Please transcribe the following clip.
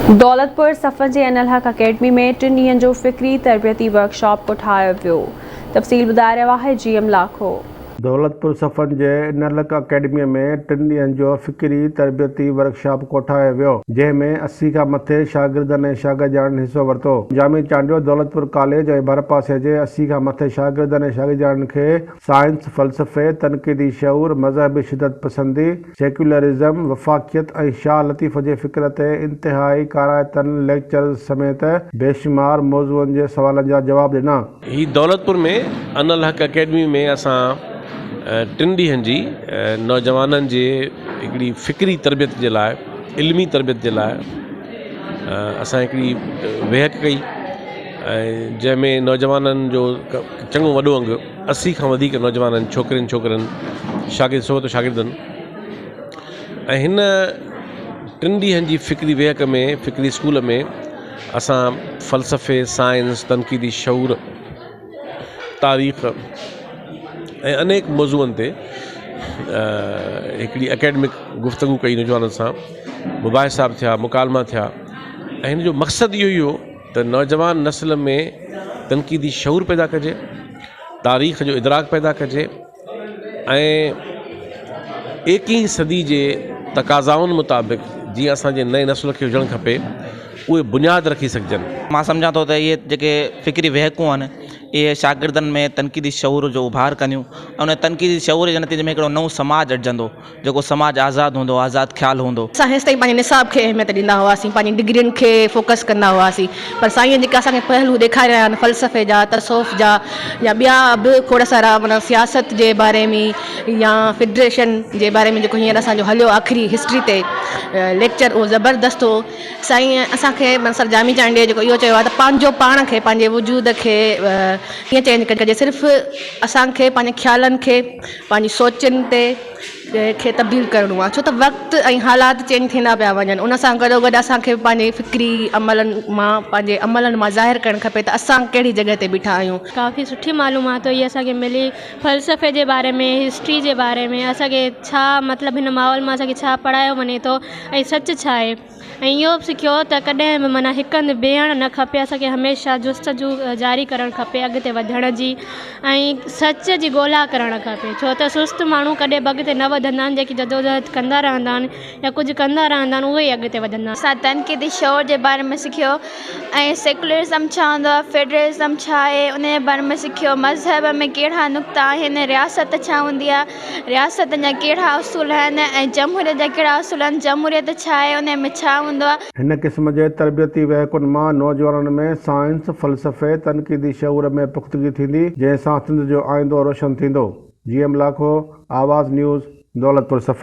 دولتپور صفن جي انالحق اڪيڊمي ۾ ٽن ڏينهن جو فڪري تربيتي ورڪشاپ ڪوٺايو ويو، تفصيل ٻڌائي رهيو آهي جي ايم لاکو. دولتپور صفن جي انالحق اڪيڊمي ۾ ٽن ڏينهن جو فڪري تربيتي ورڪشاپ ڪوٺايو ويو، جنهن ۾ 80 کان مٿي شاگردن ۽ شاگردياڻين حصو ورتو. جامي چانڊيو دولتپور ڪاليج ۽ ڀرپاسي جي 80 کان مٿي شاگردن ۽ شاگردياڻين کي سائنس، فلسفي، تنقيدي شعور، مذهبي شدت پسندي، سيڪيولرزم، وفاقيت ۽ شاهه لطيف جي فڪر تي انتهائي ڪارائتن ليڪچرز سميت بيشمار موضوعن جي سوالن جا جواب ڏنا. هي دولتپور ۾ انا الحق اڪيڊمي ۾ اسان ٽن ڏينهن جي نوجوانن جي هڪڙي فڪري تربيت جي لاء علمي تربيت جي لاء اسان هڪڙي ويهڪ ڪئي ۽ جنهن ۾ نوجوانن جو چڱو وڏو انگ 80 کان وڌيڪ نوجوانن ڇوڪرين ڇوڪرن شاگرد صحبت شاگردن ۽ هن ٽن ڏينهن جي فڪري ويهڪ ۾ فڪري اسڪول ۾ اسان فلسفي سائنس تنقيدي شعور تاريخ ۽ انيڪ موضوعن تي هڪڙي اڪيڊمڪ گفتگو ڪئي نوجوانن سان مباحثا به ٿيا مڪالما ٿيا ۽ هن جو مقصد اهو ئي هو ته نوجوان نسل ۾ تنقيدي شعور پيدا ڪجي، تاريخ جو ادراڪ پيدا ڪجي ۽ ايڪيهين صدي جي تقاضائن مطابق جيئن اسان جي نئين نسل کي هجڻ کپي اهي بنياد رکي سگهجن. مان سمجهان ٿو ته اهي جيڪي فڪري ويهڪون آهن اهي شاگردن ۾ تنقيدي شعور جو اڀار ڪنديون ۽ ان تنقيدي شعور جي نتيجي ۾ هڪڙو نئون سماج اڏجندو. جيڪو سماج آزاد هوندو، آزاد خيال هوندو. اسان هيستائين پنهنجي نصاب کي اهميت ڏيندا هئاسين، پنهنجي ڊگرين کي فوڪس ڪندا هئاسين پر سائينء جيڪي اسان کي پهلو ڏيکاريا آهن فلسفي جا، تصوف جا يا ٻيا به کوڙ سارا معنيٰ سياست جي باري ۾ يا فيڊريشن جي باري ۾ جيڪو هينئر اسان جو هليو آخري هسٽري تي ليڪچر اهو زبردست هو. سائينء اسان کي معنيٰ سر جامي چانڊيي جيڪو اهو چيو آهي ته پنهنجو پاڻ کي پنهنجي وجود کي ڪيئن چينج ڪجي صرف اسان کي پنهنجي خيالن کي پنهنجي سوچن تي کي تبديل ڪرڻو آهي ڇو ته وقت ۽ حالات چينج ٿيندا پيا وڃن ان سان گڏو گڏ اسان کي به پنهنجي فڪري عملن مان پنهنجي عملن مان ظاهر ڪرڻ کپي ته اسان ڪهڙي جڳهه تي بيٺا آهيون. ڪافي سٺي معلومات هئي اسان کي ملي فلسفي جي باري ۾ هسٽري جي باري ۾ اسان کي ڇا مطلب هن ماحول مان اسان کي ڇا پڙهايو وڃي ٿو ۽ سچ ڇا آهي. ۽ اهو به سکيو ته ڪڏهن به معنيٰ هڪ هنڌ بيهڻ نه کپي اسان کي هميشه جستجو جاري ڪرڻ کپي اڳتي وڌڻ جي ۽ سچ جي ڳولا ڪرڻ کپي ڇو ته سست ماڻهو ڪڏهن به اڳتي نه وڌندا آهن جيڪي جدوجهد ڪندا رهندا آهن يا ڪجهه ڪندا رهندا آهن اهي ئي اڳتي وڌندا آهن. اسان تنقيدي شعور جي باري ۾ سکيو ۽ سيڪولرزم ڇا هوندو آهي فيڊرلزم ڇا آهي ان جي باري ۾ سکيو مذهب ۾ ڪهڙا نقطا آهن رياست ڇا هوندي آهي رياست جا ڪهڙا اصول آهن ۽ جمهوريت جا ڪهڙا اصول آهن، جمهوريت ڇا آهي، انهي ۾ ڇا هوندو آهي. هن قسم جي تربيتي ويهڪن مان نوجوانن ۾ سائنس، فلسفي، تنقيدي شعور ۾ پختگي ٿيندي، جنهن سان سنڌ جو آئيندو روشن ٿيندو. جي ايم لاکو، آواز نيوز، دولتپور صفا.